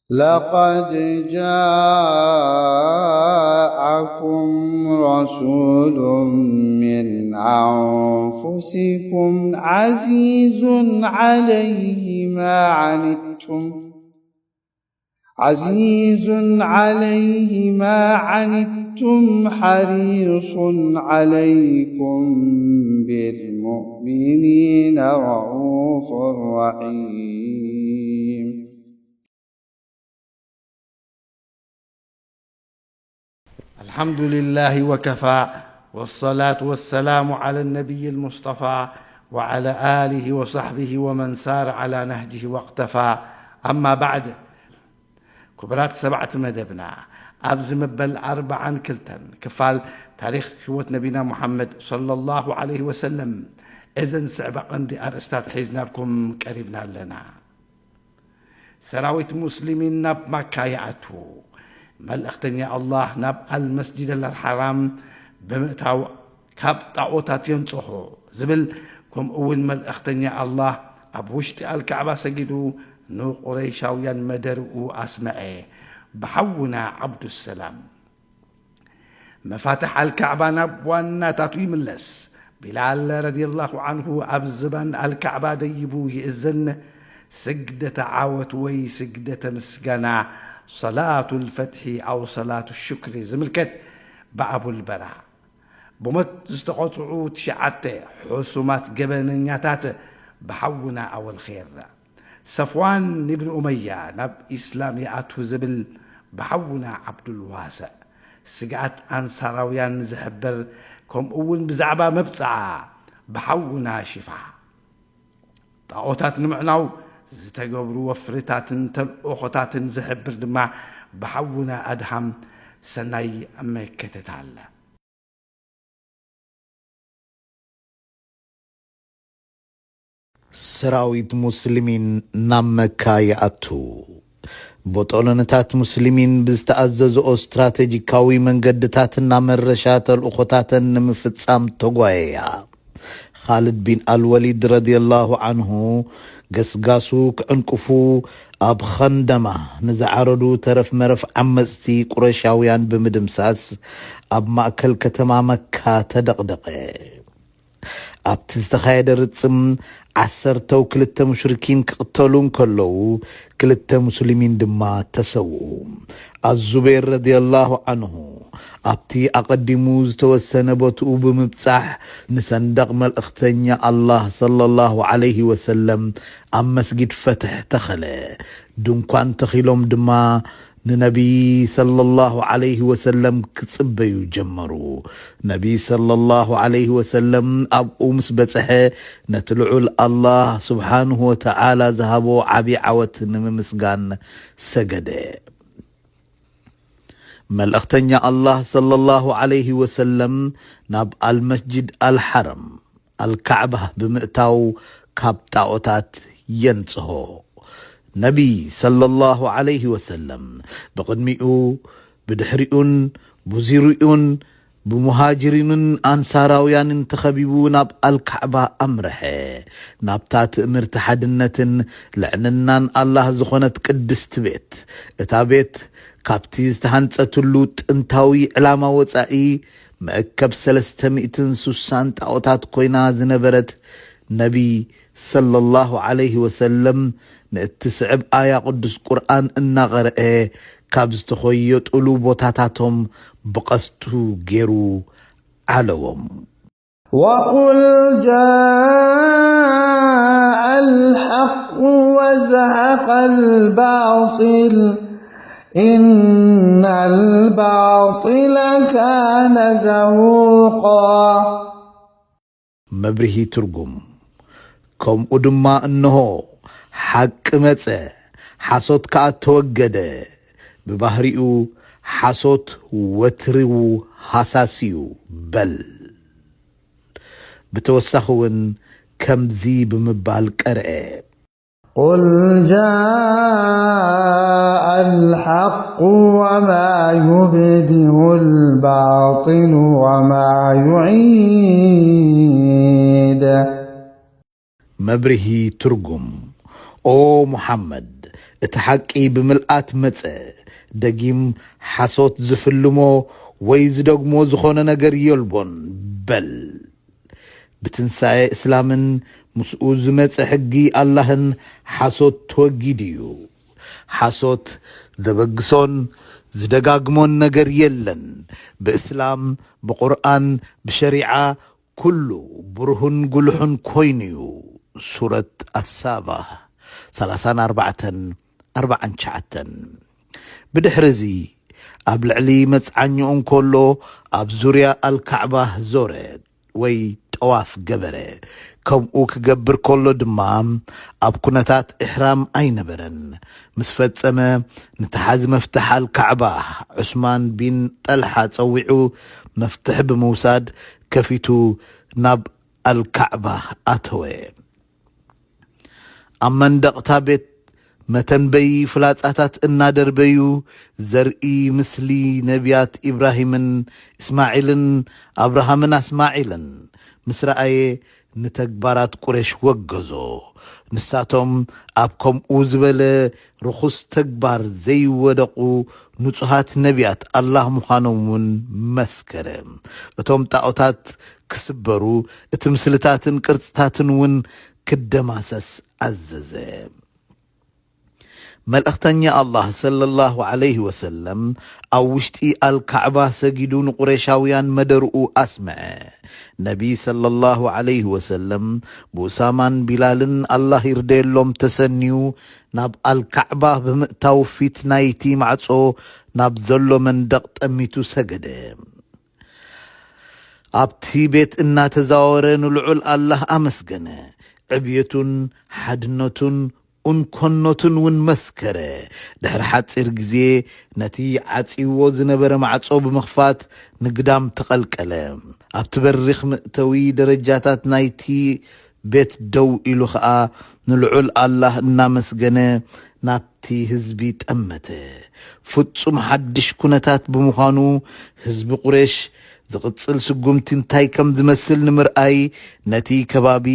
لقد جاءكم رسول من أنفسكم عزيز عليه ما عنتم عزيز عليه ما عنتم حريص عليكم بالمؤمنين رءوف رحيم. الحمد لله وكفى، والصلاة والسلام على النبي المصطفى، وعلى آله وصحبه ومن سار على نهجه واقتفى. أما بعد، ክቡራት ሰማዕቲ መደብና፣ ኣብዚ መበል ኣርባዓን ክልተን ክፋል ታሪኽ ህይወት ነቢና ሙሓመድ ሰለላሁ ዐለይሂ ወሰለም፣ እዘን ዝስዕባ ቀንዲ ኣርእስታት ሒዝናልኩም ቀሪብና ኣለና። ሰራዊት ሙስሊሚን ናብ ማካ ይኣቱ። መልእኽተኛ ኣላህ ናብ ኣልመስጂድ ኣልሓራም ብምእታው ካብ ጣዖታት የንጽሆ ዝብል፣ ከምኡ እውን መልእኽተኛ ኣላህ ኣብ ውሽጢ ኣልካዕባ ሰጊዱ ንቁረይሻውያን መደርኡ ኣስመዐ። ብሓውና ዓብዱሰላም መፋትሕ ኣልካዕባ ናብ ዋናታቱ ይምለስ። ቢላል ረዲየላሁ ዐንሁ ኣብ ዝባን ኣልካዕባ ደይቡ ይእዝን። ስግደተ ዓወት ወይ ስግደተ ምስጋና፣ ሰላቱ ልፈትሒ ኣው ሰላቱ ሽክሪ ዝምልከት ብኣቡልበራ። ብሞት ዝተቐጽዑ ትሽዓተ ሕሱማት ገበነኛታት ብሓውና ኣወል ኼር። ሰፍዋን ኢብን ኡመያ ናብ ኢስላም ይኣቱ ዝብል ብሓውና ዓብዱልዋስዕ። ስግኣት ኣንሳራውያን ዝሕብር፣ ከምኡ እውን ብዛዕባ መብጽዓ ብሓውና ሽፋ። ጣዖታት ንምዕናው ዝተገብሩ ወፍርታትን ተልእኾታትን ዝሕብር ድማ ብሓውና ኣድሃም ሰናይ መከተታል። ሰራዊት ሙስሊሚን ናብ መካ ይኣቱ። ቦጦሎንታት ሙስሊሚን ብዝተኣዘዝኦ ስትራቴጂካዊ መንገድታት እናመረሻ ተልእኾታተን ንምፍጻም ተጓየያ። ኻልድ ቢን ኣልወሊድ ረዲየላሁ ዐንሁ ገስጋሱ ክዕንቅፉ ኣብ ኸንደማ ንዝዓረዱ ተረፍ መረፍ ዓመጽቲ ቁረሻውያን ብምድምሳስ ኣብ ማእከል ከተማ መካ ተደቕደቐ። ኣብቲ ዝተኻየደ ርጽም ዓሰርተው ክልተ ሙሽሪኪን ክቕተሉ እንከለዉ፣ ክልተ ሙስሊሚን ድማ ተሰውኡ። ኣዙበይር ረዲየላሁ ዐንሁ ኣብቲ ኣቐዲሙ ዝተወሰነ ቦትኡ ብምብጻሕ፣ ንሰንደቕ መልእኽተኛ ኣላህ ሰለላሁ ዐለይሂ ወሰለም ኣብ መስጊድ ፈትሕ ተኸለ። ድንኳን ተኺሎም ድማ ንነቢ ሰለላሁ ዐለይሂ ወሰለም ክጽበዩ ጀመሩ። ነቢ ሰለላሁ ዐለይሂ ወሰለም ኣብኡ ምስ በጽሐ፣ ነቲ ልዑል ኣላህ ስብሓንሁ ወተዓላ ዝሃቦ ዓቢ ዓወት ንምምስጋን ሰገደ። መልእኽተኛ ኣላህ ሰለላሁ ዐለይሂ ወሰለም ናብ ኣልመስጅድ ኣልሓረም፣ ኣልካዕባ፣ ብምእታው ካብ ጣዖታት የንጽሆ። ነቢ ሰለላሁ ዐለይሂ ወሰለም ብቕድሚኡ፣ ብድሕሪኡን ብዙርይኡን ብሙሃጅሪንን ኣንሳራውያንን ተኸቢቡ ናብ ኣልካዕባ ኣምርሐ። ናብታ ትእምርቲ ሓድነትን ልዕልናን ኣላህ ዝኾነት ቅድስቲ ቤት፣ እታ ቤት ካብቲ ዝተሃንጸትሉ ጥንታዊ ዕላማ ወጻኢ፣ መእከብ ሰለስተ ሚእትን ሱሳን ጣዖታት ኮይና ዝነበረት፣ ነቢ ሰለላሁ ዐለይሂ ወሰለም ንእትስዕብ ኣያ ቅዱስ ቁርኣን እናቐርአ፣ ካብ ዝተኾየጡሉ ቦታታቶም ብቐስቱ ገይሩ ዓለዎም። وقل جاء الحق وزهق الباطل إن الباطل كان زهوقا። መብርሂ ትርጉም። ከምኡ ድማ እንሆ፣ ሓቂ መጸ፣ ሓሶት ከኣ ተወገደ። ብባህሪኡ ሓሶት ወትሩ ሃሳስ እዩ፣ በል። ብተወሳኺ እውን ከምዚ ብምባል ቀርአ። قل جاء الحق وما يبدئ الباطل وما يعيد። መብርሂ ትርጉም። ኦ ሙሓመድ፣ እቲ ሓቂ ብምልኣት መጸ። ደጊም ሓሶት ዝፍልሞ ወይ ዝደግሞ ዝኾነ ነገር የልቦን። በል፣ ብትንሳኤ እስላምን ምስኡ ዝመጸ ሕጊ ኣላህን ሓሶት ተወጊዱ እዩ። ሓሶት ዘበግሶን ዝደጋግሞን ነገር የለን። ብእስላም፣ ብቁርኣን፣ ብሸሪዓ ኩሉ ብሩህን ጉልሑን ኮይኑ እዩ። ሱረት ኣሳባ ሰላሳን ኣርባዕተን ኣርባዓን ትሽዓተን። ብድሕሪ እዚ ኣብ ልዕሊ መጽዓኛኡ እንከሎ ኣብ ዙርያ ኣልካዕባ ዞረ ወይ ጠዋፍ ገበረ። ከምኡ ክገብር ከሎ ድማ ኣብ ኩነታት ኢሕራም ኣይነበረን። ምስ ፈጸመ፣ ነቲ ሓዚ መፍትሕ ኣልካዕባ ዑስማን ቢን ጠልሓ ጸዊዑ መፍትሕ ብምውሳድ ከፊቱ ናብ ኣልካዕባ ኣተወ። ኣብ መንደቕታ ቤት መተንበዪ ፍላጻታት እናደርበዩ ዘርኢ ምስሊ ነቢያት ኢብራሂምን እስማዒልን ኣብርሃምን ኣስማዒልን ምስ ረኣየ ንተግባራት ቁሬሽ ወገዞ። ንሳቶም ኣብ ከምኡ ዝበለ ርኹስ ተግባር ዘይወደቑ ንጹሃት ነቢያት ኣላህ ምዃኖም እውን መስከረ። እቶም ጣኦታት ክስበሩ፣ እቲ ምስልታትን ቅርጽታትን እውን ክደማሰስ ኣዘዘ። መልእኽተኛ ኣላህ ሰለላሁ ዐለይሂ ወሰለም ኣብ ውሽጢ ኣልካዕባ ሰጊዱ ንቁሬሻውያን መደርኡ ኣስምዐ። ነቢ ሰለላሁ ዐለይሂ ወሰለም ብኡሳማን ቢላልን ኣላህ ይርደየሎም ተሰንዩ ናብ ኣልካዕባ ብምእታው ፊት ናይቲ ማዕጾ ናብ ዘሎ መንደቕ ጠሚቱ ሰገደ። ኣብቲ ቤት እናተዛወረ ንልዑል ኣላህ ኣመስገነ። ዕብየቱን ሓድነቱን እንኮነቱን እውን መስከረ። ድሕሪ ሓጺር ግዜ ነቲ ዓጽይዎ ዝነበረ ማዕጾ ብምኽፋት ንግዳም ተቐልቀለ። ኣብቲ በሪኽ መእተዊ ደረጃታት ናይቲ ቤት ደው ኢሉ ኸኣ ንልዑል ኣላህ እናመስገነ ናብቲ ህዝቢ ጠመተ። ፍጹም ሓድሽ ኩነታት ብምዃኑ ህዝቢ ቁሬሽ ዝቕጽል ስጉምቲ እንታይ ከም ዝመስል ንምርኣይ ነቲ ከባቢ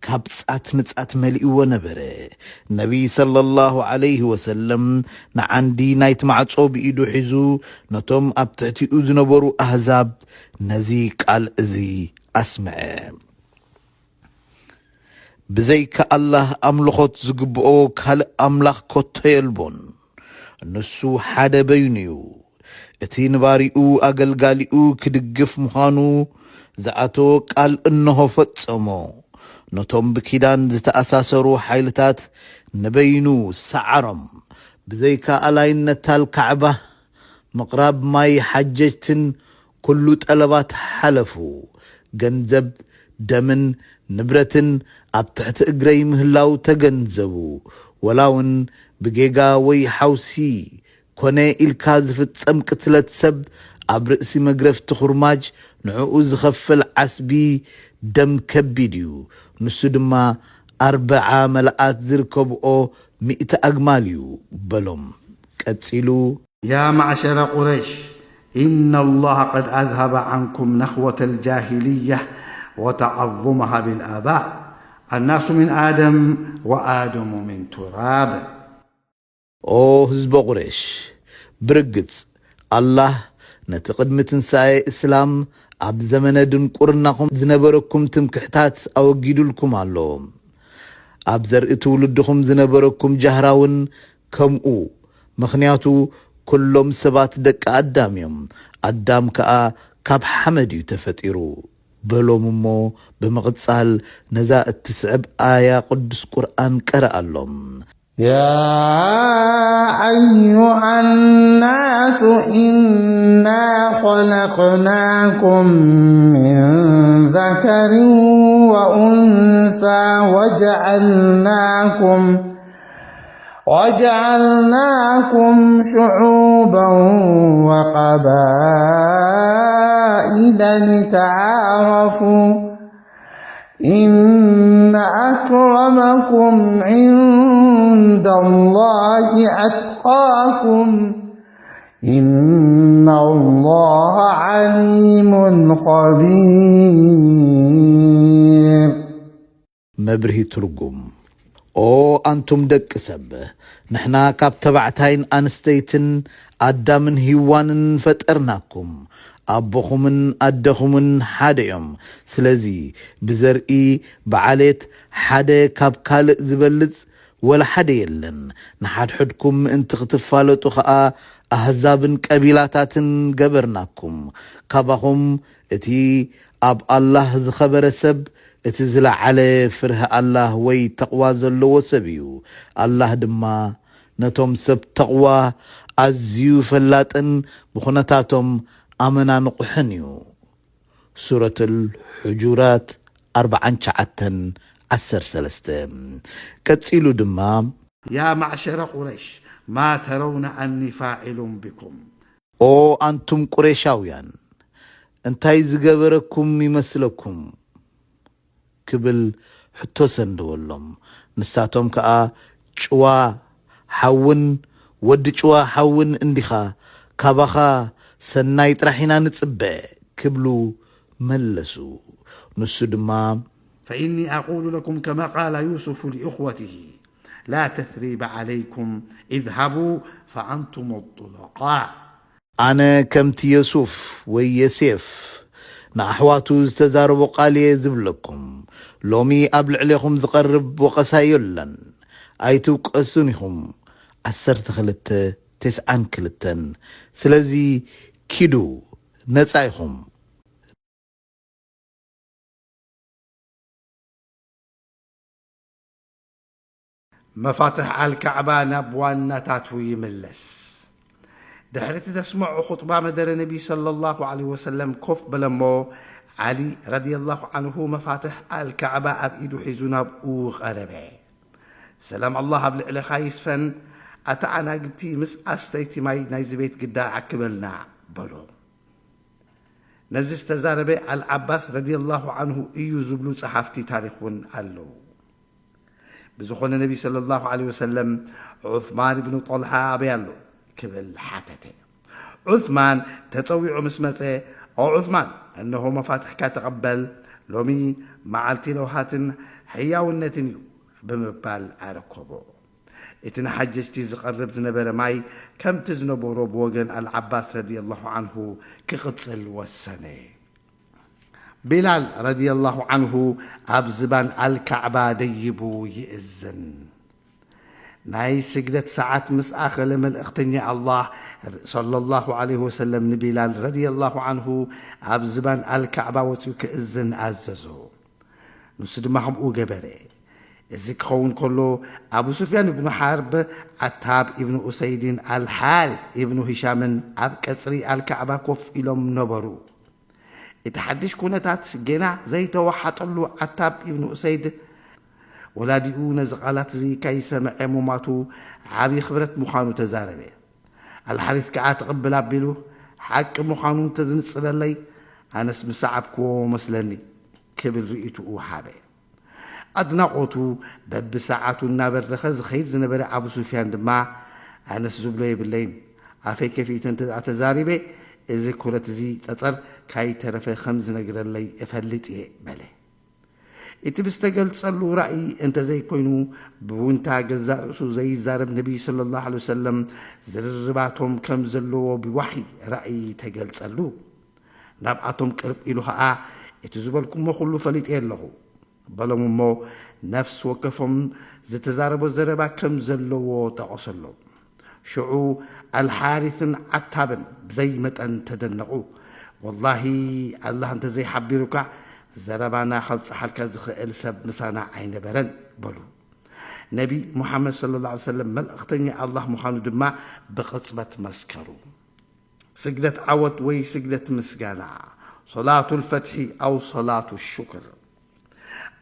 ካብ ጻት ንጻት መሊእዎ ነበረ። ነቢ ሰለላሁ ዐለይሂ ወሰለም ንዓንዲ ናይቲ ማዕጾ ብኢዱ ሒዙ ነቶም ኣብ ትሕቲኡ ዝነበሩ ኣህዛብ ነዚ ቃል እዚ ኣስምዐ። ብዘይካ ኣላህ ኣምልኾት ዝግብኦ ካልእ ኣምላኽ ከቶ የልቦን። ንሱ ሓደ በይኑ እዩ። እቲ ንባሪኡ ኣገልጋሊኡ ክድግፍ ምዃኑ ዝኣተዎ ቃል እነሆ ፈጸሞ። ነቶም ብኪዳን ዝተኣሳሰሩ ሓይልታት ንበይኑ ሰዓሮም። ብዘይካ ኣላይነት ኣልካዕባ፣ ምቕራብ ማይ ሓጀጅትን ኩሉ ጠለባት ሓለፉ። ገንዘብ፣ ደምን ንብረትን ኣብ ትሕቲ እግረይ ምህላው ተገንዘቡ። ወላ እውን ብጌጋ ወይ ሓውሲ ኮነ ኢልካ ዝፍጸም ቅትለት ሰብ ኣብ ርእሲ መግረፍቲ ኹርማጅ ንዕኡ ዝኸፈል ዓስቢ ደም ከቢድ እዩ። ንሱ ድማ ኣርብዓ መላኣት ዝርከብኦ ሚእቲ ኣግማል እዩ በሎም። ቀጺሉ፣ يا معشر قريش، إن الله قد أذهب عنكم نخوة الجاهلية وتعظمها بالآباء. الناس من آدم وآدم من تراب. ኦ ህዝበ ቁሬሽ፣ ብርግጽ ኣላህ ነቲ ቅድሚ ትንሳኤ እስላም ኣብ ዘመነ ድንቁርናኹም ዝነበረኩም ትምክሕታት ኣወጊዱልኩም ኣሎ። ኣብ ዘርኢ ትውልድኹም ዝነበረኩም ጃህራ እውን ከምኡ። ምኽንያቱ ኩሎም ሰባት ደቂ ኣዳም እዮም። ኣዳም ከኣ ካብ ሓመድ እዩ ተፈጢሩ። በሎም እሞ ብምቕጻል ነዛ እትስዕብ ኣያ ቅዱስ ቁርኣን ቀረኣሎም። يا أيها الناس إنا خلقناكم من ذكر وأنثى وجعلناكم وجعلناكم شعوبا وقبائل لتعارفوا إن أكرمكم عند الله أتقاكم إن الله عليم خبير. መብርሂ ትርጉም። ኦ ኣንቱም ደቂ ሰብ፣ ንሕና ካብ ተባዕታይን ኣንስተይትን ኣዳምን ሂዋንን ፈጠርናኩም፣ ኣቦኹምን ኣደኹምን ሓደ እዮም። ስለዚ ብዘርኢ ብዓሌት ሓደ ካብ ካልእ ዝበልጽ ወላ ሓደ የለን። ንሓድሕድኩም ምእንቲ ክትፋለጡ ኸኣ ኣህዛብን ቀቢላታትን ገበርናኩም። ካባኹም እቲ ኣብ ኣላህ ዝኸበረ ሰብ፣ እቲ ዝለዓለ ፍርሂ ኣላህ ወይ ተቕዋ ዘለዎ ሰብ እዩ። ኣላህ ድማ ነቶም ሰብ ተቕዋ ኣዝዩ ፈላጥን ብኹነታቶም ኣመና ንቑሕን እዩ። ሱረቱል ሑጁራት ኣርብዓን ትሽዓተን፣ ዓሰርተ ሰለስተ። ቀጺሉ ድማ፣ يا معشر قريش، ما ترون أني فاعل بكم؟ ኦ ኣንቱም ቁሬሻውያን፣ እንታይ ዝገበረኩም ይመስለኩም? ክብል ሕቶ ሰንደወሎም። ንሳቶም ከኣ፣ ጭዋ ሓውን ወዲ ጭዋ ሓውን እንዲኻ፣ ካባኻ ሰናይ ጥራሕ ኢና ንጽበ፣ ክብሉ መለሱ። ንሱ ድማ፣ فإني أقول لكم كما قال يوسف لإخوته، لا تثريب عليكم، اذهبوا فأنتم الطلقاء። ኣነ ከምቲ ዮሱፍ ወይ ዮሴፍ ንኣሕዋቱ ዝተዛረቦ ቃል እየ ዝብለኩም፣ ሎሚ ኣብ ልዕሌኹም ዝቐርብ ወቐሳ የለን። ኣይትውቀሱን ኢኹም። ዓሰርተ ክልተ፣ ተስዓን ክልተን። ስለዚ ኪዱ፣ ነጻ ኢኹም። መፋትሕ ኣልካዕባ ናብ ዋናታቱ ይምለስ። ድሕሪ እቲ ዘስምዖ ኹጥባ መደረ ነቢ ሰለላሁ ዐለይሂ ወሰለም ኮፍ በለ እሞ፣ ዓሊ ረዲየላሁ ዐንሁ መፋትሕ ኣልካዕባ ኣብ ኢዱ ሒዙ ናብኡ ቐረበ። ሰላም ኣላህ ኣብ ልዕለኻ ይስፈን፣ ኣታ ኣናግድቲ ምስ ኣስተይቲ ማይ ናይዚ ቤት ግዳ ኣክበልና፣ በሎ። ነዚ ዝተዛረበ ኣልዓባስ ረዲየላሁ ዐንሁ እዩ ዝብሉ ጸሓፍቲ ታሪኽ እውን ኣለዉ። ብዝኾነ ነቢ ሰለላሁ ዐለይሂ ወሰለም፣ ዑስማን ብኑ ጦልሓ ኣበይ ኣሎ? ክብል ሓተተ። ዑስማን ተጸዊዑ ምስ መጸ፣ ኦ ዑስማን፣ እነሆ መፋትሕካ ተቐበል፣ ሎሚ መዓልቲ ለውሃትን ሕያውነትን እዩ፣ ብምባል ኣረከቦ። እቲ ንሓጀጅቲ ዝቐርብ ዝነበረ ማይ ከምቲ ዝነበሮ ብወገን ኣልዓባስ ረዲየላሁ ዐንሁ ክቕጽል ወሰነ። ቢላል ረዲየላሁ ዐንሁ ኣብ ዝባን ኣልካዕባ ደይቡ ይእዝን። ናይ ስግደት ሰዓት ምስ ኣኸለ መልእኽተኛ ኣላህ ሰለላሁ ዐለይሂ ወሰለም ንቢላል ረዲየላሁ ዐንሁ ኣብ ዝባን ኣልካዕባ ወጺኡ ክእዝን ኣዘዞ። ንሱ ድማ ከምኡ ገበረ። እዚ ክኸውን ከሎ፣ ኣቡ ሱፍያን እብኑ ሓርብ፣ ዓታብ እብኑ ኡሰይድን ኣልሓሪት እብኑ ሂሻምን ኣብ ቀጽሪ ኣልካዕባ ኮፍ ኢሎም ነበሩ። እቲ ሓድሽ ኩነታት ጌና ዘይተወሓጠሉ ዓታብ እብኑ ኡሰይድ፣ ወላዲኡ ነዚ ቃላት እዚ ከይሰምዐ ምሟቱ ዓቢ ክብረት ምዃኑ ተዛረበ። ኣልሓሪት ከኣ ትቕብል ኣቢሉ፣ ሓቂ ምዃኑ እንተዝንጽረለይ፣ ኣነስ ምሰዓብክዎ መስለኒ፣ ክብል ርእይትኡ ሃበ። ኣድናቖቱ በብሰዓቱ እናበረኸ ዝኸይድ ዝነበረ ኣቡ ሱፍያን ድማ፣ ኣነስ ዝብሎ የብለይን፣ ኣፈይ ከፊተ እንተ ደኣ ተዛሪበ፣ እዚ ኩረት እዚ ጸጸር ካይተረፈ ከም ዝነግረለይ እፈልጥ እየ፣ በለ። እቲ ብዝተገልጸሉ ራእይ እንተዘይኮይኑ፣ ብውንታ ገዛእ ርእሱ ዘይዛረብ ነቢይ ሰለላሁ ዐለይሂ ወሰለም ዝርርባቶም ከም ዘለዎ ብዋሕይ ራእይ ተገልጸሉ። ናብኣቶም ቅርብ ኢሉ ኸኣ፣ እቲ ዝበልኩሞ ኩሉ ፈሊጠ ኣለኹ፣ በሎም እሞ፣ ነፍሲ ወከፎም ዝተዛረቦ ዘረባ ከም ዘለዎ ጠቐሰሎም። ሽዑ ኣልሓሪትን ዓታብን ብዘይ መጠን ተደነቑ። ወላሂ፣ ኣላህ እንተ ዘይሓቢሩካ፣ ዘረባና ከብጽሓልካ ዝኽእል ሰብ ምሳና ኣይነበረን፣ በሉ። ነቢ ሙሓመድ ሰለላሁ ዐለይሂ ወሰለም መልእኽተኛ ኣላህ ምዃኑ ድማ ብቕጽበት መስከሩ። ስግደት ዓወት ወይ ስግደት ምስጋና፣ ሶላቱል ፈትሒ ኣው ሶላቱ ሹክር።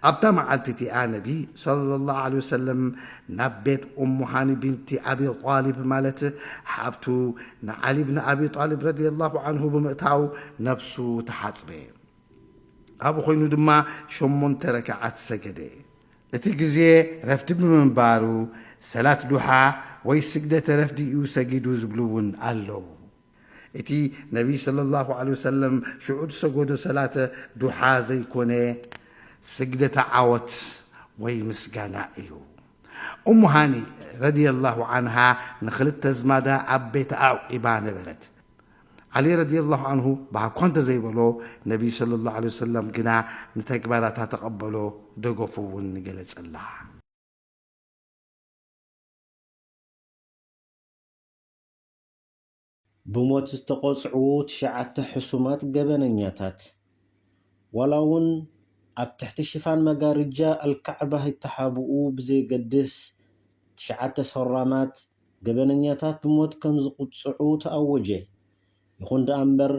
ኣብታ መዓልቲ እቲኣ ነቢ ሰለላሁ ዐለይሂ ወሰለም ናብ ቤት ኡሙ ሃኒ ቢንቲ ኣቢ ጣሊብ፣ ማለት ሓብቱ ንዓሊ ብን ኣቢ ጣሊብ ረዲየላሁ ዐንሁ ብምእታው ነብሱ ተሓጽበ። ኣብኡ ኮይኑ ድማ ሸሞንተ ረክዓት ሰገደ። እቲ ግዜ ረፍዲ ብምንባሩ ሰላት ዱሓ ወይ ስግደተ ረፍዲ እዩ ሰጊዱ ዝብሉ እውን ኣለዉ። እቲ ነቢ ሰለላሁ ዐለይሂ ወሰለም ሽዑ ዝሰገዶ ሰላተ ዱሓ ዘይኮነ፣ ስግደተ ዓወት ወይ ምስጋና እዩ። እሙ ሃኒ ረዲየላሁ ዓንሃ ንኽልተ ኣዝማዳ ኣብ ቤት ኣዕቂባ ነበረት። ዓሊ ረዲየላሁ ዓንሁ ብሃኳ እንተዘይበሎ፣ ነቢይ ሰለላሁ ዐለይሂ ወሰለም ግና ንተግባራታ ተቐበሎ፣ ደገፉ እውን ገለጸላ። ብሞት ዝተቖጽዑ ትሽዓተ ሕሱማት ገበነኛታት። ዋላ እውን ኣብ ትሕቲ ሽፋን መጋርጃ ኣልካዕባ ይተሓብኡ ብዘየገድስ፣ ትሽዓተ ሰራማት ገበነኛታት ብሞት ከም ዝቕጽዑ ተኣወጀ። ይኹን ደኣ እምበር፣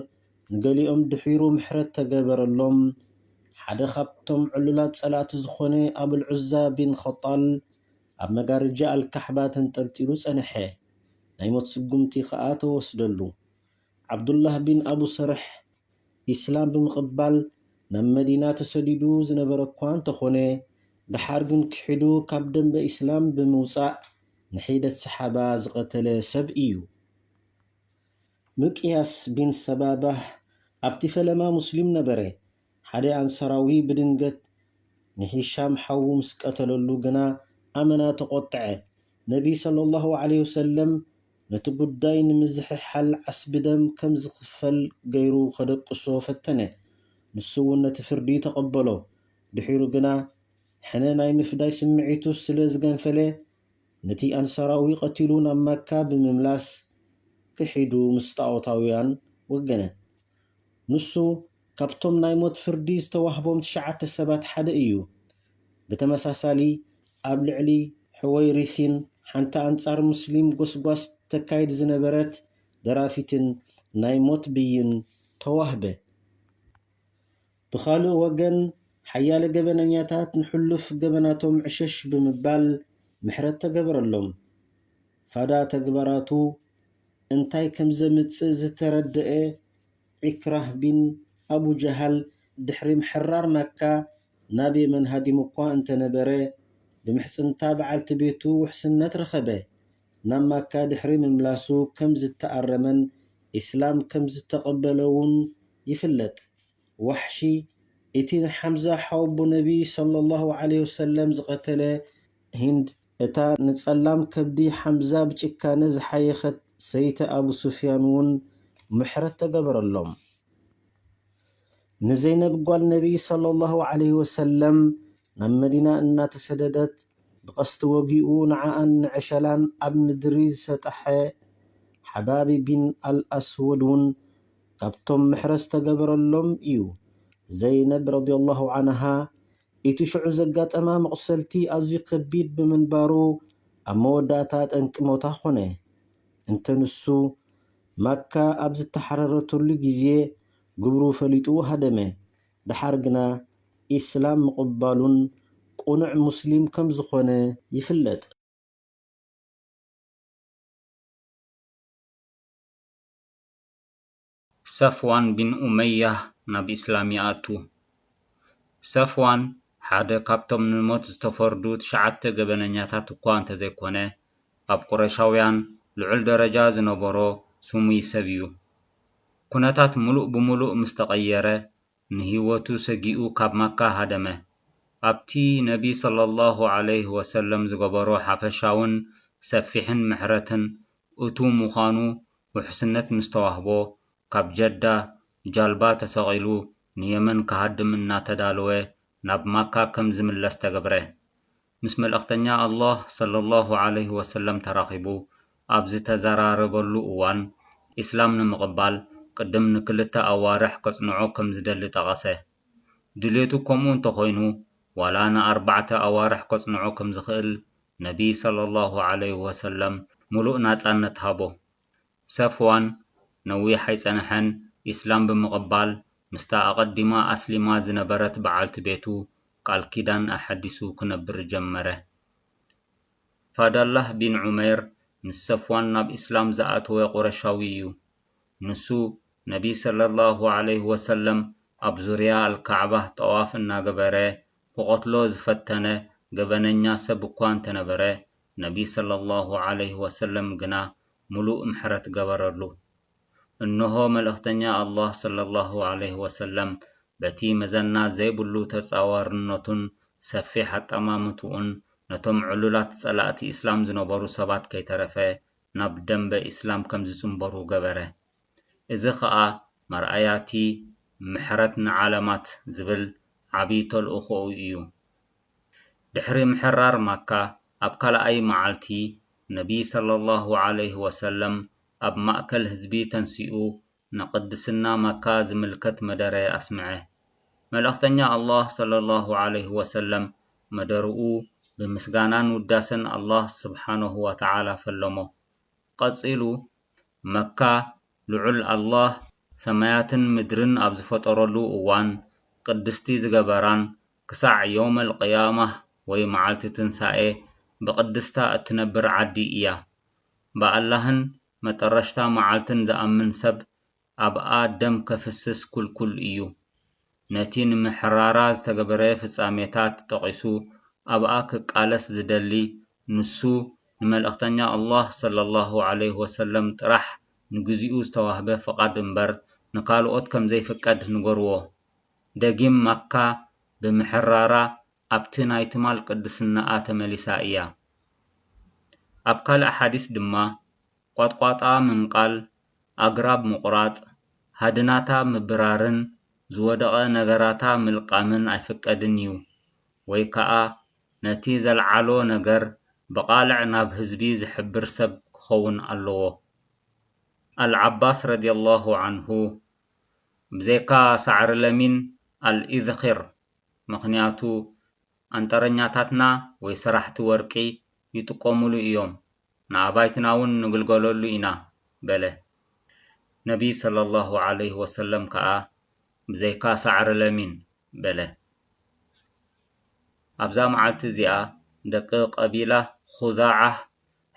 ንገሊኦም ድሒሩ ምሕረት ተገበረሎም። ሓደ ካብቶም ዕሉላት ጸላእቲ ዝኾነ ኣቡል ዑዛ ቢን ኸጣል ኣብ መጋርጃ ኣልካሕባ ተንጠልጢሉ ጸንሐ። ናይ ሞት ስጉምቲ ኸኣ ተወስደሉ። ዓብዱላህ ቢን ኣቡ ሰርሕ ኢስላም ብምቕባል ናብ መዲና ተሰዲዱ ዝነበረ እኳ እንተኾነ፣ ደሓር ግን ክሒዱ ካብ ደንበ ኢስላም ብምውጻእ ንሒደት ሰሓባ ዝቐተለ ሰብ እዩ። ምቅያስ ቢን ሰባባህ ኣብቲ ፈለማ ሙስሊም ነበረ። ሓደ ኣንሳራዊ ብድንገት ንሂሻም ሓዉ ምስ ቀተለሉ ግና ኣመና ተቖጥዐ። ነቢ ሰለላሁ ዐለይሂ ወሰለም ነቲ ጉዳይ ንምዝሕሓል ዓስቢ ደም ከም ዝኽፈል ገይሩ ከደቅሶ ፈተነ። ንሱ እውን ነቲ ፍርዲ ተቐበሎ። ድሒሩ ግና ሕነ ናይ ምፍዳይ ስምዒቱ ስለ ዝገንፈለ፣ ነቲ ኣንሳራዊ ቀቲሉ ናብ ማካ ብምምላስ ክሒዱ ምስ ጣዖታውያን ወገነ። ንሱ ካብቶም ናይ ሞት ፍርዲ ዝተዋህቦም ትሽዓተ ሰባት ሓደ እዩ። ብተመሳሳሊ፣ ኣብ ልዕሊ ሕወይሪሲን ሓንቲ ኣንጻር ሙስሊም ጎስጓስ ተካይድ ዝነበረት ደራፊትን ናይ ሞት ብይን ተዋህበ። ብኻልእ ወገን፣ ሓያለ ገበነኛታት ንሕሉፍ ገበናቶም ዕሸሽ ብምባል ምሕረት ተገበረሎም። ፋዳ ተግባራቱ እንታይ ከም ዘምጽእ ዝተረድአ ዒክራህ ቢን ኣቡ ጀሃል፣ ድሕሪ ምሕራር ማካ ናብ የመን ሃዲሙ እኳ እንተነበረ፣ ብምሕጽንታ በዓልቲ ቤቱ ውሕስነት ረኸበ። ናብ ማካ ድሕሪ ምምላሱ ከም ዝተኣረመን ኢስላም ከም ዝተቐበለ እውን ይፍለጥ። ዋሕሺ፣ እቲ ንሓምዛ ሓወቦ ነቢ ሰለላሁ ዐለይሂ ወሰለም ዝቐተለ፣ ሂንድ፣ እታ ንጸላም ከብዲ ሓምዛ ብጭካነ ዝሓየኸት ሰይቲ ኣቡ ሱፍያን እውን ምሕረት ተገበረሎም። ንዘይነብ ጓል ነቢ ሰለላሁ ዐለይሂ ወሰለም ናብ መዲና እናተሰደደት፣ ብቐስቲ ወጊኡ ንዓኣን ንዕሸላን ኣብ ምድሪ ዝሰጠሐ ሓባቢ ቢን ኣልኣስወድ እውን ካብቶም ምሕረት ዝተገበረሎም እዩ። ዘይነብ ረዲየላሁ ዐንሃ፣ እቲ ሽዑ ዘጋጠማ መቑሰልቲ ኣዝዩ ከቢድ ብምንባሩ፣ ኣብ መወዳእታ ጠንቂ ሞታ ኾነ። እንተ ንሱ፣ ማካ ኣብ ዝተሓረረትሉ ግዜ ግብሩ ፈሊጡ ሃደመ። ደሓር ግና ኢስላም ምቕባሉን ቅኑዕ ሙስሊም ከም ዝኾነ ይፍለጥ። ሰፍዋን ቢን ኡመያህ ናብ ኢስላም ይኣቱ። ሰፍዋን ሓደ ካብቶም ንሞት ዝተፈርዱ ትሽዓተ ገበነኛታት እኳ እንተዘይኮነ፣ ኣብ ቁረይሻውያን ልዑል ደረጃ ዝነበሮ ስሙይ ሰብ እዩ። ኩነታት ምሉእ ብምሉእ ምስ ተቐየረ፣ ንህይወቱ ሰጊኡ ካብ ማካ ሃደመ። ኣብቲ ነቢ ሰለላሁ ዐለይሂ ወሰለም ዝገበሮ ሓፈሻውን ሰፊሕን ምሕረትን እቱ ምዃኑ ውሕስነት ምስ ተዋህቦ፣ ካብ ጀዳ ጃልባ ተሰቒሉ ንየመን ክሃድም እናተዳለወ ናብ ማካ ከም ዝምለስ ተገብረ። ምስ መልእኽተኛ ኣላህ ሰለላሁ ዐለይሂ ወሰለም ተራኺቡ ኣብ ዝተዘራረበሉ እዋን፣ ኢስላም ንምቕባል ቅድም ንክልተ ኣዋርሕ ከጽንዖ ከም ዝደሊ ጠቐሰ። ድሌቱ ከምኡ እንተኾይኑ፣ ዋላ ንኣርባዕተ ኣዋርሕ ከጽንዖ ከም ዝኽእል ነቢ ሰለላሁ ዐለይሂ ወሰለም ምሉእ ናጻነት ሃቦ። ሰፍዋን ነዊሕ ኣይጸንሐን፣ ኢስላም ብምቕባል፣ ምስታ ኣቐዲማ ኣስሊማ ዝነበረት በዓልቲ ቤቱ ቃል ኪዳን ኣሐዲሱ ክነብር ጀመረ። ፋዳላህ ቢን ዑመይር ምስ ሰፍዋን ናብ ኢስላም ዝኣተወ ቁረሻዊ እዩ። ንሱ፣ ነቢ ሰለላሁ ዐለይሂ ወሰለም ኣብ ዙርያ ኣልካዕባ ጠዋፍ እናገበረ ክቐትሎ ዝፈተነ ገበነኛ ሰብ እኳ እንተነበረ፣ ነቢ ሰለላሁ ዐለይሂ ወሰለም ግና ምሉእ ምሕረት ገበረሉ። እንሆ መልእኽተኛ ኣላህ ሰለላሁ ዐለይሂ ወሰለም በቲ መዘና ዘይብሉ ተጻዋርነቱን ሰፊሕ ኣጠማምትኡን ነቶም ዕሉላት ጸላእቲ ኢስላም ዝነበሩ ሰባት ከይተረፈ ናብ ደንበ ኢስላም ከም ዝጽንበሩ ገበረ። እዚ ኸኣ መርኣያ እቲ ምሕረት ንዓለማት ዝብል ዓቢ ተልእኾኡ እዩ። ድሕሪ ምሕራር ማካ፣ ኣብ ካልኣይ መዓልቲ፣ ነቢ ሰለላሁ ዐለይሂ ወሰለም ኣብ ማእከል ህዝቢ ተንሲኡ ንቅድስና መካ ዝምልከት መደረ ኣስምዐ። መልእኽተኛ ኣላህ ሰለላሁ ዐለይሂ ወሰለም መደርኡ ብምስጋናን ውዳሰን ኣላህ ስብሓነሁ ወተዓላ ፈለሞ። ቀጺሉ፣ መካ ልዑል ኣላህ ሰማያትን ምድርን ኣብ ዝፈጠረሉ እዋን ቅድስቲ ዝገበራን ክሳዕ የውመል ቅያማህ ወይ መዓልቲ ትንሳኤ ብቅድስታ እትነብር ዓዲ እያ። ብኣላህን መጠረሽታ መዓልትን ዝኣምን ሰብ ኣብኣ ደም ከፍስስ ክልኩል እዩ። ነቲ ንምሕራራ ዝተገበረ ፍጻሜታት ጠቒሱ ኣብኣ ክቃለስ ዝደሊ ንሱ ንመልእኽተኛ ኣላህ ሰለላሁ ዐለይሂ ወሰለም ጥራሕ ንግዚኡ ዝተዋህበ ፍቓድ እምበር ንካልኦት ከም ዘይፍቀድ ንገርዎ። ደጊም ማካ ብምሕራራ ኣብቲ ናይ ትማል ቅድስናኣ ተመሊሳ እያ። ኣብ ካልእ ሓዲስ ድማ ቋጥቋጣ ምንቃል፣ ኣግራብ ምቑራጽ፣ ሃድናታ ምብራርን ዝወደቐ ነገራታ ምልቃምን ኣይፍቀድን እዩ፣ ወይ ከኣ ነቲ ዘልዓሎ ነገር ብቓልዕ ናብ ህዝቢ ዝሕብር ሰብ ክኸውን ኣለዎ። ኣልዓባስ ረድየላሁ ዓንሁ፣ ብዘይካ ሳዕሪ ለሚን ኣልኢዝኺር፣ ምኽንያቱ ኣንጠረኛታትና ወይ ሰራሕቲ ወርቂ ይጥቀሙሉ እዮም፣ ንኣባይትና እውን ንግልገለሉ ኢና በለ። ነቢ ሰለላሁ ዐለይሂ ወሰለም ከኣ ብዘይካ ሳዕሪ ለሚን በለ። ኣብዛ መዓልቲ እዚኣ ደቂ ቀቢላ ኹዛዓ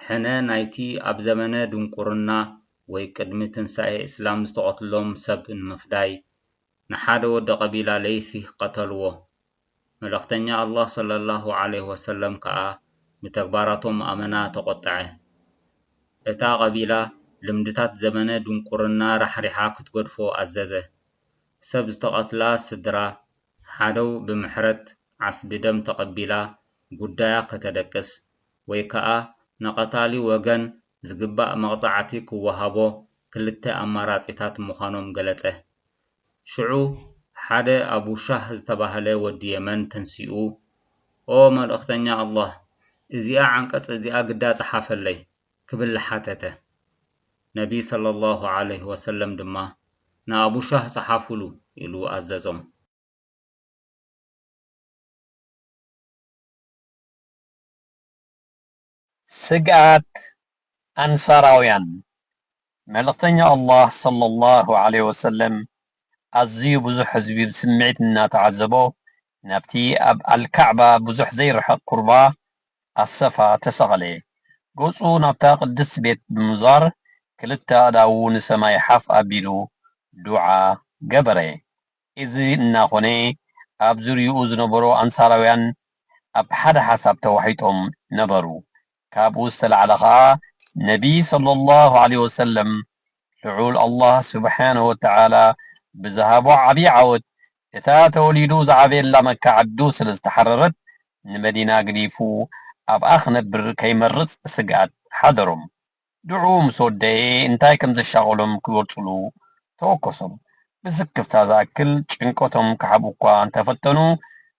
ሕነ ናይቲ ኣብ ዘመነ ድንቁርና ወይ ቅድሚ ትንሳኤ እስላም ዝተቐትሎም ሰብ ንምፍዳይ ንሓደ ወዲ ቀቢላ ለይሲ ቀተልዎ። መልእኽተኛ ኣላህ ሰለላሁ ዐለይሂ ወሰለም ከኣ ብተግባራቶም ኣመና ተቖጥዐ። እታ ቀቢላ ልምድታት ዘመነ ድንቁርና ራሕሪሓ ክትገድፎ ኣዘዘ። ሰብ ዝተቐትላ ስድራ ሓደው ብምሕረት ዓስቢ ደም ተቐቢላ ጉዳያ ከተደቅስ ወይ ከኣ ንቐታሊ ወገን ዝግባእ መቕጻዕቲ ክወሃቦ ክልተ ኣማራጺታት ምዃኖም ገለጸ። ሽዑ ሓደ ኣቡ ሻህ ዝተባህለ ወዲ የመን ተንሲኡ፣ "ኦ መልእኽተኛ ኣላህ፣ እዚኣ ዓንቀጽ እዚኣ ግዳ ጸሓፈለይ" ክብል ሓተተ። ነቢ ሰለላሁ ዐለይሂ ወሰለም ድማ፣ "ንኣቡ ሻህ ጸሓፉሉ" ኢሉ ኣዘዞም። ስግኣት ኣንሳራውያን። መልእኽተኛ ኣላህ ሰለላሁ ዐለይሂ ወሰለም ኣዝዩ ብዙሕ ህዝቢ ብስምዒት እናተዓዘቦ ናብቲ ኣብ ኣልካዕባ ብዙሕ ዘይርሕቕ ቁርባ ኣሰፋ ተሰቐለ። ገጹ ናብታ ቅድስቲ ቤት ብምዛር ክልተ ኣእዳዉ ንሰማይ ሓፍ ኣቢሉ ዱዓ ገበረ። እዚ እናኾነ ኣብ ዙርያኡ ዝነበሩ ኣንሳራውያን ኣብ ሓደ ሓሳብ ተዋሒጦም ነበሩ። ካብኡ ዝተላዕለ ኸኣ ነቢ ሰለላሁ ዐለይሂ ወሰለም ልዑል ኣላህ ስብሓነሁ ወተዓላ ብዝሃቦ ዓብዪ ዓወት እታ ተወሊዱ ዝዓበየላ መካ ዓዱ ስለ ዝተሓረረት ንመዲና ገዲፉ ኣብኣ ክነብር ከይመርጽ ስግኣት ሓደሮም። ድዑ ምስ ወደኤ እንታይ ከም ዘሻቐሎም ክገልጹሉ ተወከሶም። ብስክፍታ ዝኣክል ጭንቀቶም ክሓቡ እኳ እንተፈተኑ፣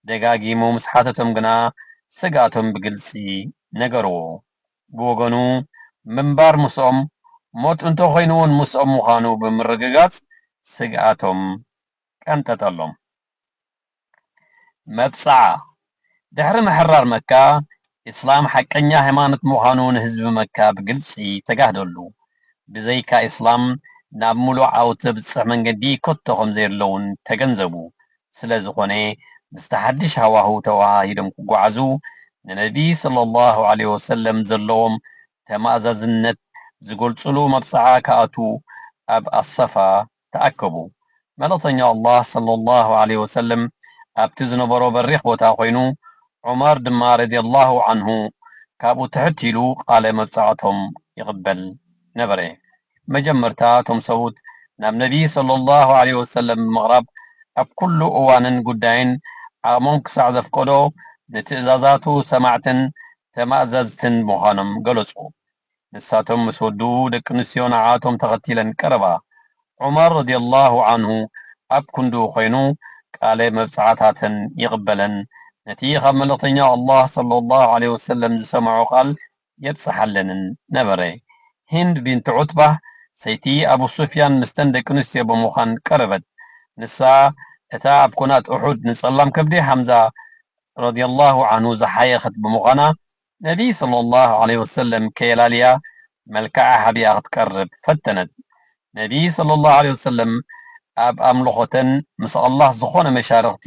ደጋጊሙ ምስ ሓተቶም ግና ስግኣቶም ብግልጺ ነገርዎ። ብወገኑ፣ ምንባር ምስኦም፣ ሞት እንተኾይኑ እውን ምስኦም ምዃኑ ብምርግጋጽ ስግኣቶም ቀንጠጠሎም። መብጽዓ። ድሕሪ ምሕራር መካ፣ ኢስላም ሓቀኛ ሃይማኖት ምዃኑ ንህዝቢ መካ ብግልጺ ተጋህደሉ። ብዘይካ ኢስላም ናብ ምሉእ ዓወት ዘብጽሕ መንገዲ ከቶ ከም ዘየሎ እውን ተገንዘቡ። ስለ ዝኾነ፣ ምስቲ ሓድሽ ሃዋህው ተወሃሂዶም ክጓዓዙ፣ ንነቢ ሰለላሁ ዐለይሂ ወሰለም ዘለዎም ተማእዛዝነት ዝገልጽሉ መብጽዓ ክኣትዉ ኣብ ኣሰፋ ተኣከቡ። መልእኽተኛ ኣላህ ሰለላሁ ዐለይሂ ወሰለም ኣብቲ ዝነበሮ በሪኽ ቦታ ኮይኑ፣ ዑመር ድማ ረዲየላሁ ዐንሁ ካብኡ ትሕት ኢሉ ቃለ መብጽዓቶም ይቕበል ነበረ። መጀመርታ እቶም ሰብኡት ናብ ነቢ ሰለላሁ ዐለይሂ ወሰለም ብምቕራብ ኣብ ኩሉ እዋንን ጉዳይን ዓቕሞም ክሳዕ ዘፍቀዶ ንትእዛዛቱ ሰማዕትን ተማእዛዝትን ምዃኖም ገለጹ። ንሳቶም ምስ ወድኡ፣ ደቂ ኣንስትዮ ንዓኣቶም ተኸቲለን ቀረባ። ዑመር ረዲየላሁ ዓንሁ ኣብ ክንድኡ ኮይኑ፣ ቃለ መብጽዓታተን ይቕበለን፣ ነቲ ካብ መልእኽተኛ ኣላህ ሰለላሁ ዐለይሂ ወሰለም ዝሰምዖ ቃል የብጽሓለንን ነበረ። ሂንድ ቢንት ዑትባህ፣ ሰይቲ ኣቡ ሱፍያን፣ ምስተን ደቂ ኣንስትዮ ብምዃን ቀረበት። ንሳ፣ እታ ኣብ ኲናት ኡሑድ ንጸላም ከብዲ ሓምዛ ረዲየላሁ ዓንሁ ዝሓየኸት ብምዃና፣ ነቢይ ሰለላሁ ዐለይሂ ወሰለም ከየላልያ መልክዓ ሓቢኣ ክትቀርብ ፈተነት። ነቢይ ሰለላሁ ዐለይሂ ወሰለም ኣብ ኣምልኾተን ምስ ኣላህ ዝኾነ መሻርኽቲ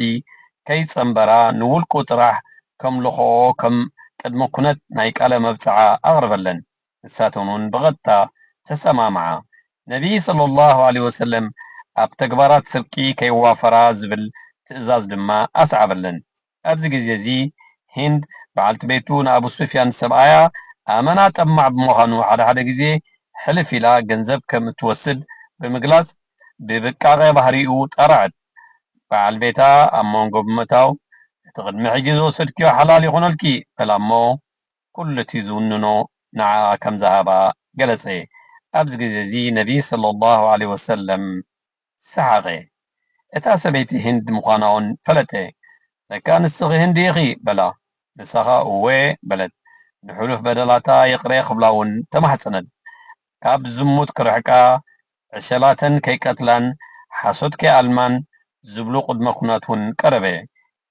ከይጸንበራ፣ ንውልቁ ጥራሕ ከምልኽኦ ከም ቅድመ ኩነት ናይ ቃለ መብጽዓ ኣቕረበለን። ንሳተን እውን ብቐጥታ ተሰማምዓ። ነቢይ ሰለላሁ ዐለይሂ ወሰለም ኣብ ተግባራት ስርቂ ከይዋፈራ ዝብል ትእዛዝ ድማ ኣስዓበለን። ኣብዚ ግዜ እዚ ሂንድ በዓልቲ ቤቱ ንኣቡ ሱፍያን ሰብኣያ ኣመና ጠማዕ ብምዃኑ ሓደ ሓደ ግዜ ሕልፍ ኢላ ገንዘብ ከም እትወስድ ብምግላጽ ብብቃቐ ባህሪኡ ጠርዐት። በዓል ቤታ ኣብ መንጎ ብምእታው፣ "እቲ ቅድሚ ሕጂ ዝወሰድክዮ ሓላል ይኹነልኪ" በላ እሞ፣ ኩሉ እቲ ዝውንኖ ንዓኣ ከም ዝሃባ ገለጸ። ኣብዚ ግዜ እዚ ነቢ ሰለላሁ ዐለይሂ ወሰለም ሰሓቐ። እታ ሰበይቲ ህንድ ምዃና እውን ፈለጠ። "ለካ ንስኺ ህንዲ ኢኺ" በላ። ንሳ ኸኣ "እወ" በለት። ንሕሉፍ በደላታ ይቕረ ክብላ እውን ተማሕጸነት። ካብ ዝሙት ክርሕቃ፣ ዕሸላተን ከይቀትላን ሓሶት ከይኣልማን ዝብሉ ቅድመ ኩናት እውን ቀረበ።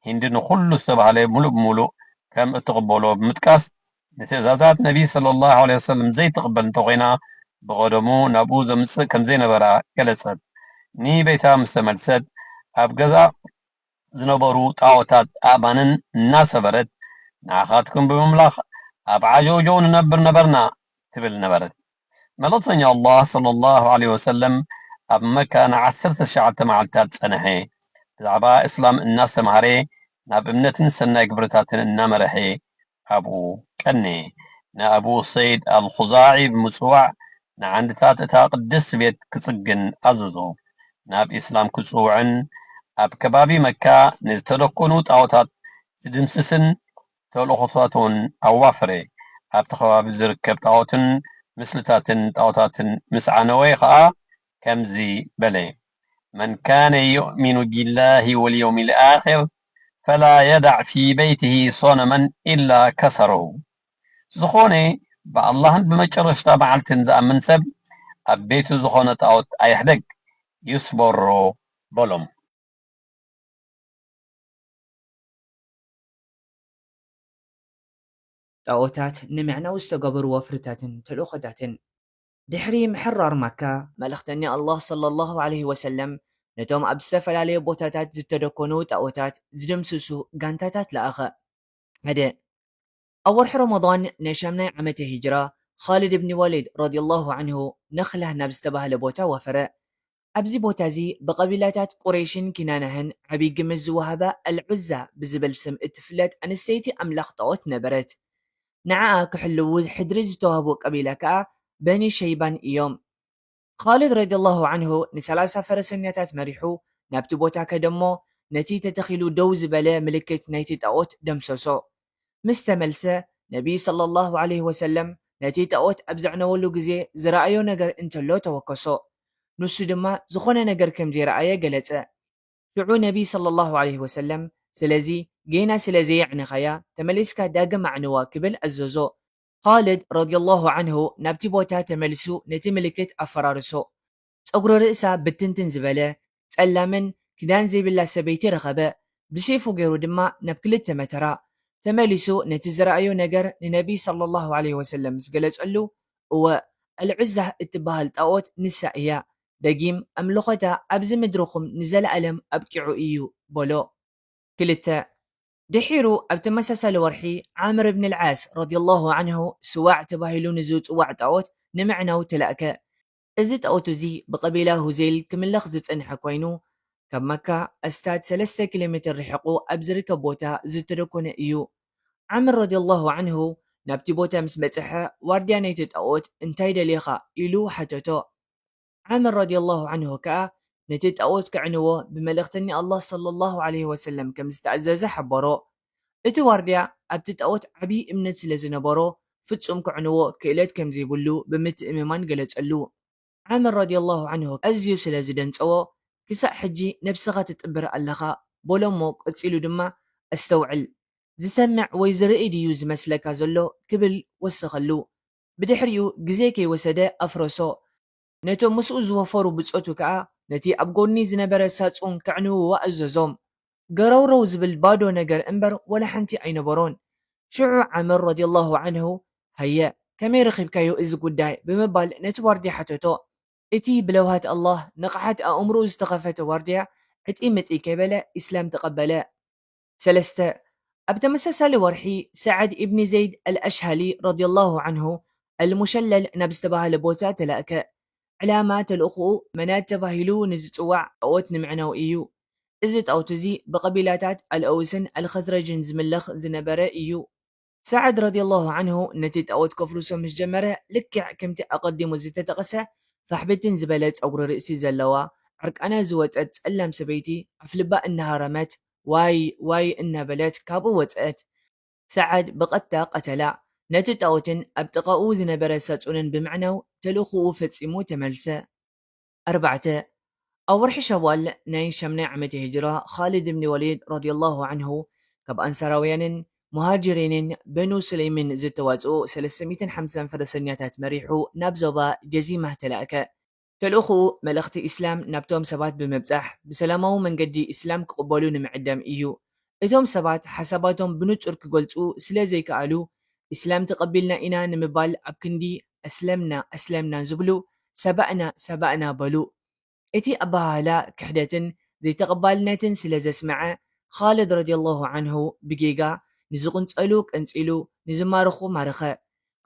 ሂንዲ ንኹሉ ዝተባህለ ምሉእ ብምሉእ ከም እትቕበሎ ብምጥቃስ፣ ንትእዛዛት ነቢ ሰለላሁ ዐለይሂ ወሰለም ዘይትቕበል እንተኾይና፣ ብቐደሙ ናብኡ ዘምጽእ ከም ዘይነበራ ገለጸት። ንቤታ ምስ ተመልሰት፣ ኣብ ገዛ ዝነበሩ ጣዖታት ኣእማንን እናሰበረት፣ "ንዓኻትኩም ብምምላኽ ኣብ ዓጀውጀው ንነብር ነበርና" ትብል ነበረት። መልእኽተኛ ኣላህ ሰለላሁ ዐለይሂ ወሰለም ኣብ መካ ንዓሰርተ ትሽዓተ መዓልታት ጸንሐ። ብዛዕባ እስላም እናስተምሃረ፣ ናብ እምነትን ሰናይ ግብርታትን እናመርሐ ኣብኡ ቀነየ። ንኣቡ ሰይድ ኣልኹዛዒ ብምጽዋዕ ንዓንድታት እታ ቅድስቲ ቤት ክጽግን ኣዘዞ። ናብ ኢስላም ክጽውዕን ኣብ ከባቢ መካ ንዝተደኮኑ ጣዖታት ዝድምስስን ተልእኾታቱን ኣዋፈረ። ኣብቲ ከባቢ ዝርከብ ጣዖትን ምስልታትን ጣዖታትን ምስ ዓነወ ኸኣ ከምዚ በለ፣ "መን ካነ ዩእሚኑ ቢላሂ ወልየውሚል ኣኺር ፈላ የዳዕ ፊ በይቲሂ ሶነመን ኢላ ከሰረሁ።" ዝኾነ ብኣላህን ብመጨረሽታ መዓልትን ዝኣምን ሰብ ኣብ ቤቱ ዝኾነ ጣዖት ኣይሕደግ፣ ይስበሮ በሎም። ጣኦታት ንምዕናው ዝተገበሩ ወፍርታትን ተልእኾታትን። ድሕሪ ምሕራር መካ፣ መልእኽተኛ ኣላህ ሰለላሁ ዐለይሂ ወሰለም ነቶም ኣብ ዝተፈላለየ ቦታታት ዝተደኮኑ ጣኦታት ዝድምስሱ ጋንታታት ለኣኸ። ሓደ፣ ኣብ ወርሒ ረመዳን ናይ ሻምናይ ዓመተ ሂጅራ፣ ኻልድ እብኒ ወሊድ ረዲየላሁ ዐንሁ ነኽላህ ናብ ዝተባህለ ቦታ ወፈረ። ኣብዚ ቦታ እዚ ብቐቢላታት ቁረይሽን ኪናናህን ዓቢ ግምት ዝወሃባ ኣልዑዛ ብዝብል ስም እትፍለጥ ኣንስተይቲ ኣምላኽ ጣኦት ነበረት። ንዓኣ ክሕልዉ ሕድሪ ዝተዋህቡ ቀቢላ ከኣ በኒ ሸይባን እዮም። ኻልድ ረዲየላሁ ዐንሁ ንሰላሳ ፈረሰኛታት መሪሑ ናብቲ ቦታ ከደሞ፣ ነቲ ተተኺሉ ደው ዝበለ ምልክት ናይቲ ጣኦት ደምሰሶ። ምስ ተመልሰ፣ ነቢ ሰለላሁ ዐለይሂ ወሰለም ነቲ ጣኦት ኣብ ዘዕነወሉ ግዜ ዝረኣዮ ነገር እንተሎ ተወከሶ። ንሱ ድማ ዝኾነ ነገር ከም ዘይረኣየ ገለጸ። ሽዑ ነቢ ሰለላሁ ዐለይሂ ወሰለም፣ "ስለዚ ጌና ስለ ዘየዕነኻያ፣ ተመሊስካ ዳግም ኣዕንዋ" ክብል ኣዘዞ። ኻልድ ረዲየላሁ ዐንሁ ናብቲ ቦታ ተመሊሱ ነቲ ምልክት ኣፈራርሶ። ጸጉሪ ርእሳ ብትንትን ዝበለ፣ ጸላምን ክዳን ዘይብላ ሰበይቲ ረኸበ። ብሴፉ ገይሩ ድማ ናብ ክልተ መተራ። ተመሊሱ ነቲ ዝረኣዮ ነገር ንነቢ ሰለላሁ ዐለይሂ ወሰለም ምስ ገለጸሉ፣ "እወ፣ ኣልዑዛህ እትበሃል ጣኦት ንሳ እያ። ደጊም ኣምልኾታ ኣብዚ ምድርኹም ንዘለኣለም ኣብቂዑ እዩ" በሎ። ክልተ፣ ድሒሩ ኣብ ተመሳሳሊ ወርሒ፣ ዓምር እብን ኣልዓስ ረዲየላሁ ዐንሁ ስዋዕ ተባሂሉ ንዝጽዋዕ ጣኦት ንምዕናው ተላእከ። እዚ ጣኦት እዚ ብቐቢላ ሁዜይል ክምለኽ ዝጸንሐ ኮይኑ፣ ካብ መካ ኣስታት ሰለስተ ኪሎ ሜትር ርሒቑ ኣብ ዝርከብ ቦታ ዝተደኮነ እዩ። ዓምር ረዲየላሁ ዐንሁ ናብቲ ቦታ ምስ በጽሐ፣ ዋርድያ ናይቲ ጣኦት "እንታይ ደሊኻ?" ኢሉ ሓተቶ። ዓምር ረዲየላሁ ዐንሁ ከኣ ነቲ ጣኦት ከዕንዎ ብመልእኽተኛ ኣላህ ሰለላሁ ዐለይሂ ወሰለም ከም ዝተኣዘዘ ሓበሮ። እቲ ዋርድያ ኣብቲ ጣኦት ዓብዪ እምነት ስለ ዝነበሮ፣ ፍጹም ክዕንዎ ክእለት ከም ዘይብሉ ብምትእምማን ገለጸሉ። ዓምር ረዲየላሁ ዓንሁ ኣዝዩ ስለ ዝደንጸዎ፣ "ክሳዕ ሕጂ ነብስኻ ትጥብር ኣለኻ?" በሎ እሞ ቀጺሉ ድማ፣ "ኣስተውዕል፣ ዝሰምዕ ወይ ዝርኢ ድዩ ዝመስለካ ዘሎ?" ክብል ወሰኸሉ። ብድሕሪኡ ግዜ ከይወሰደ ኣፍረሶ። ነቶም ምስኡ ዝወፈሩ ብጾቱ ከኣ ነቲ ኣብ ጎኒ ዝነበረ ሳጹን ከዕንውዎ ኣዘዞም። ገረውረው ዝብል ባዶ ነገር እምበር ወላ ሓንቲ ኣይነበሮን። ሽዑ ዓምር ረዲየላሁ ዓንሁ፣ "ሃየ፣ ከመይ ረኺብካዮ እዚ ጉዳይ?" ብምባል ነቲ ዋርድያ ሓተቶ። እቲ ብለውሃት ኣላህ ንቕሓት ኣእምሮኡ ዝተኸፈተ ዋርድያ ዕጢ ምጢ ከይበለ ኢስላም ተቐበለ። ሰለስተ፣ ኣብ ተመሳሳሊ ወርሒ ሰዓድ ኢብኒ ዘይድ ኣልኣሽሃሊ ረዲየላሁ ዓንሁ ኣልሙሸለል ናብ ዝተባህለ ቦታ ተላእከ። ዕላማ ተልእኾኡ መናት ተባሂሉ ንዝጽዋዕ ጣኦት ንምዕናው እዩ። እዚ ጣኦት እዚ ብቐቢላታት ኣልኣውስን ኣልኸዝረጅን ዝምለኽ ዝነበረ እዩ። ሰዓድ ረዲየላሁ ዓንሁ ነቲ ጣኦት ከፍርሶ ምስ ጀመረ፣ ልክዕ ከምቲ ኣቐዲሙ ዝተጠቕሰ ፋሕ ብትን ዝበለ ጸጉሪ ርእሲ ዘለዋ፣ ዕርቃና ዝወጸት ጸላም ሰበይቲ ኣፍልባ እናሃረመት፣ "ዋይ፣ ዋይ" እናበለት ካብኡ ወጸት። ሰዓድ ብቐጥታ ቀተላ። ነቲ ጣኦትን ኣብ ጥቓኡ ዝነበረ ሳጹንን ብምዕናው ተልእኾኡ ፈጺሙ ተመልሰ። ኣርባዕተ፣ ኣብ ወርሒ ሸዋል ናይ ሻምናይ ዓመተ ሂጅራ፣ ኻልድ እብኒ ወሊድ ረዲየላሁ ዓንሁ ካብ ኣንሳራውያንን ሙሃጅሪንን በኑ ሱለይምን ዝተዋጽኡ ሰለስተ ሚእትን ሓምሳን ፈረሰኛታት መሪሑ ናብ ዞባ ጀዚማህ ተላእከ። ተልእኾኡ መልእኽቲ ኢስላም ናብቶም ሰባት ብምብጻሕ፣ ብሰላማዊ መንገዲ ኢስላም ክቕበሉ ንምዕዳም እዩ። እቶም ሰባት ሓሳባቶም ብንጹር ክገልጹ ስለ ዘይከኣሉ፣ "ኢስላም ተቐቢልና ኢና" ንምባል ኣብ ክንዲ "ኣስለምና፣ ኣስለምና" ዝብሉ፣ "ሰባእና፣ ሰባእና" በሉ። እቲ ኣበሃህላ ክሕደትን ዘይተቐባልነትን ስለ ዘስመዐ፣ ኻልድ ረዲየላሁ ዓንሁ ብጌጋ ንዝቕንጸሉ ቀንጺሉ፣ ንዝማረኹ ማረኸ።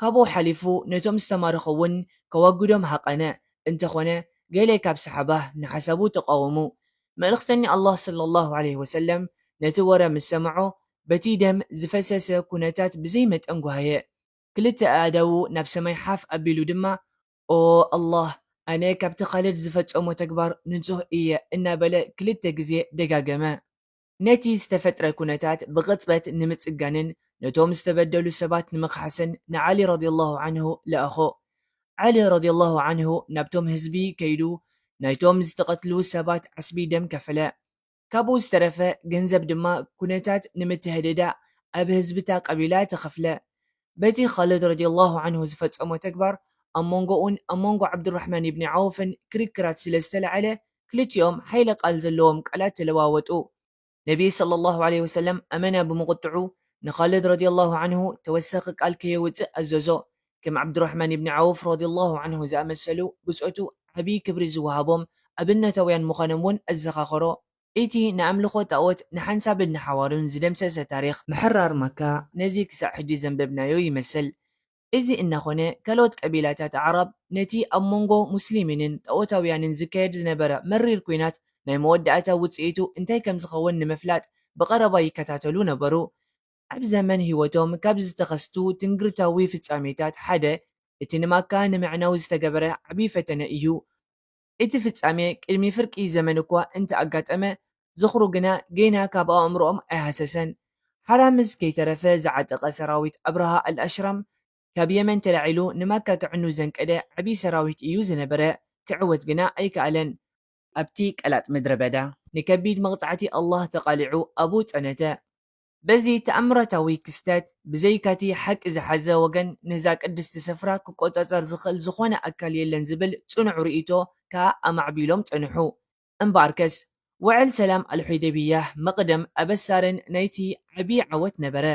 ካብኡ ሓሊፉ ነቶም ዝተማረኹ እውን ከወግዶም ሃቐነ። እንተኾነ፣ ገለ ካብ ሰሓባ ንሓሳቡ ተቃወሙ። መልእኽተኛ ኣላህ ሰለላሁ ዐለይሂ ወሰለም ነቲ ወረ ምስ ሰምዖ፣ በቲ ደም ዝፈሰሰ ኩነታት ብዘይ መጠን ጓሃየ። ክልተ ኣእዳዉ ናብ ሰማይ ሓፍ ኣቢሉ ድማ፣ "ኦ ኣላህ፣ ኣነ ካብቲ ኻልድ ዝፈጸሞ ተግባር ንጹህ እየ" እናበለ ክልተ ግዜ ደጋገመ። ነቲ ዝተፈጥረ ኩነታት ብቕጽበት ንምጽጋንን ነቶም ዝተበደሉ ሰባት ንምኽሓስን ንዓሊ ረዲየላሁ ዓንሁ ለኣኾ። ዓሊ ረዲየላሁ ዓንሁ ናብቶም ህዝቢ ከይዱ ናይቶም ዝተቐትሉ ሰባት ዓስቢ ደም ከፈለ። ካብኡ ዝተረፈ ገንዘብ ድማ ኩነታት ንምትህድዳእ ኣብ ህዝብታ ቀቢላ ተኸፍለ። በቲ ኻልድ ረዲየላሁ ዓንሁ ዝፈጸሞ ተግባር ኣብ መንጎኡን ኣብ መንጎ ዓብዱራሕማን ኢብኒ ዓውፍን ክርክራት ስለ ዝተላዕለ፣ ክልቲኦም ሓይለ ቃል ዘለዎም ቃላት ተለዋወጡ። ነቢ ሰለላሁ ዐለይሂ ወሰለም ኣመና ብምቕጥዑ፣ ንኻልድ ረዲየላሁ ዓንሁ ተወሳኺ ቃል ከየውጽእ ኣዘዞ። ከም ዓብዱራሕማን ኢብኒ ዓውፍ ረዲየላሁ ዓንሁ ዝኣመሰሉ ብጾቱ ዓቢ ክብሪ ዝወሃቦም ኣብነታውያን ምዃኖም እውን ኣዘኻኸሮ። እቲ ንኣምልኾ ጣኦት ንሓንሳብን ንሓዋሩን ዝደምሰሰ ታሪኽ ምሕራር መካ ነዚ ክሳዕ ሕጂ ዘንበብናዮ ይመስል። እዚ እናኾነ፣ ካልኦት ቀቢላታት ኣዕራብ ነቲ ኣብ መንጎ ሙስሊሚንን ጣኦታውያንን ዝካየድ ዝነበረ መሪር ኲናት ናይ መወዳእታ ውጽኢቱ እንታይ ከም ዝኸውን ንምፍላጥ ብቐረባ ይከታተሉ ነበሩ። ኣብ ዘመን ህይወቶም ካብ ዝተኸስቱ ትንግርታዊ ፍጻሜታት ሓደ፣ እቲ ንማካ ንምዕናው ዝተገበረ ዓቢ ፈተነ እዩ። እቲ ፍጻሜ ቅድሚ ፍርቂ ዘመን እኳ እንተ ኣጋጠመ፣ ዝኽሩ ግና ጌና ካብ ኣእምሮኦም ኣይሃሰሰን። ሓራ ምስ ከይተረፈ ዝዓጠቐ ሰራዊት ኣብርሃ ኣልኣሽራም ካብ የመን ተላዒሉ ንማካ ክዕኑ ዘንቀደ ዓቢ ሰራዊት እዩ ዝነበረ። ክዕወት ግና ኣይከኣለን። ኣብቲ ቀላጥ ምድረ በዳ ንከቢድ መቕጻዕቲ ኣላህ ተቓሊዑ ኣብኡ ጸነተ። በዚ ተኣምራታዊ ክስተት፣ ብዘይካቲ ሓቂ ዝሓዘ ወገን ነዛ ቅድስቲ ስፍራ ክቆጻጸር ዝኽእል ዝኾነ ኣካል የለን ዝብል ጽኑዕ ርእይቶ ከኣ ኣማዕቢሎም ጸንሑ። እምበኣርከስ፣ ውዕል ሰላም ኣልሑደይብያህ መቕደም ኣበሳርን ናይቲ ዓቢ ዓወት ነበረ።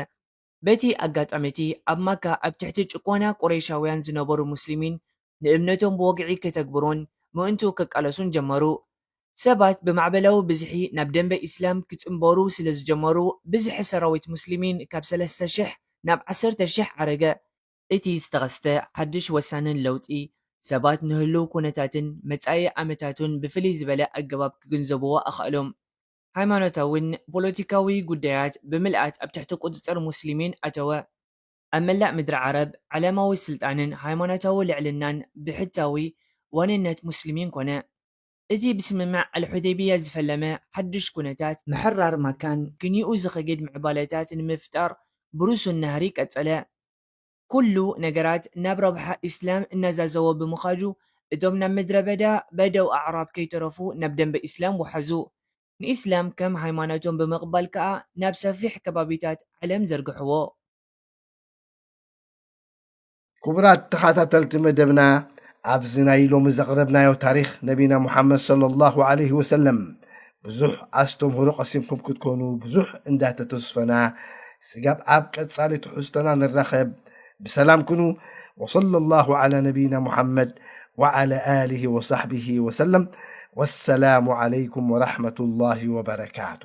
በቲ ኣጋጣሚ እቲ፣ ኣብ ማካ ኣብ ትሕቲ ጭቆና ቁረይሻውያን ዝነበሩ ሙስሊሚን ንእምነቶም ብወግዒ ከተግብሩን ምእንትኡ ክቃለሱን ጀመሩ። ሰባት ብማዕበላዊ ብዝሒ ናብ ደንበ ኢስላም ክጽንበሩ ስለ ዝጀመሩ፣ ብዝሒ ሰራዊት ሙስሊሚን ካብ ሰለስተ ሽሕ ናብ ዓሰርተ ሽሕ ዓረገ። እቲ ዝተኸስተ ሓድሽ ወሳንን ለውጢ፣ ሰባት ንህሉው ኩነታትን መጻኢ ዓመታቱን ብፍልይ ዝበለ ኣገባብ ክግንዘብዎ ኣኽኣሎም። ሃይማኖታውን ፖለቲካዊ ጉዳያት ብምልኣት ኣብ ትሕቲ ቁጽጽር ሙስሊሚን ኣተወ። ኣብ መላእ ምድሪ ዓረብ ዓለማዊ ስልጣንን ሃይማኖታዊ ልዕልናን ብሕታዊ ዋንነት ሙስሊሚን ኮነ። እቲ ብስምምዕ ኣልሑደይብያ ዝፈለመ ሓድሽ ኩነታት ምሕራር ማካን ክንይኡ ዝኸግድ ምዕባለታት ንምፍጣር ብሩሱን ናህሪ ቀጸለ። ኩሉ ነገራት ናብ ረብሓ ኢስላም እናዛዘወ ብምኻዱ እቶም ናብ ምድረ በዳ በደው ኣዕራብ ከይተረፉ ናብ ደንበ ኢስላም ወሓዙ። ንኢስላም ከም ሃይማኖቶም ብምቕባል ከኣ ናብ ሰፊሕ ከባቢታት ዓለም ዘርግሕዎ። ክቡራት ተኸታተልቲ መደብና፣ ኣብዚ ናይ ሎሚ ዘቕረብናዮ ታሪኽ ነቢና ሙሓመድ ሰለላሁ ዐለይሂ ወሰለም ብዙሕ ኣስተምህሮ ቀሲምኩም ክትኮኑ ብዙሕ እንዳተተስፈና፣ ስጋብ ኣብ ቀጻሊ ትሕዝቶና ንራኸብ። ብሰላም ኩኑ። ወሰለላሁ ዐላ ነቢና ሙሓመድ ወዐላ ኣሊሂ ወሳሕቢሂ ወሰለም። ወሰላሙ ዐለይኩም ወረሕመቱላሂ ወበረካቱ።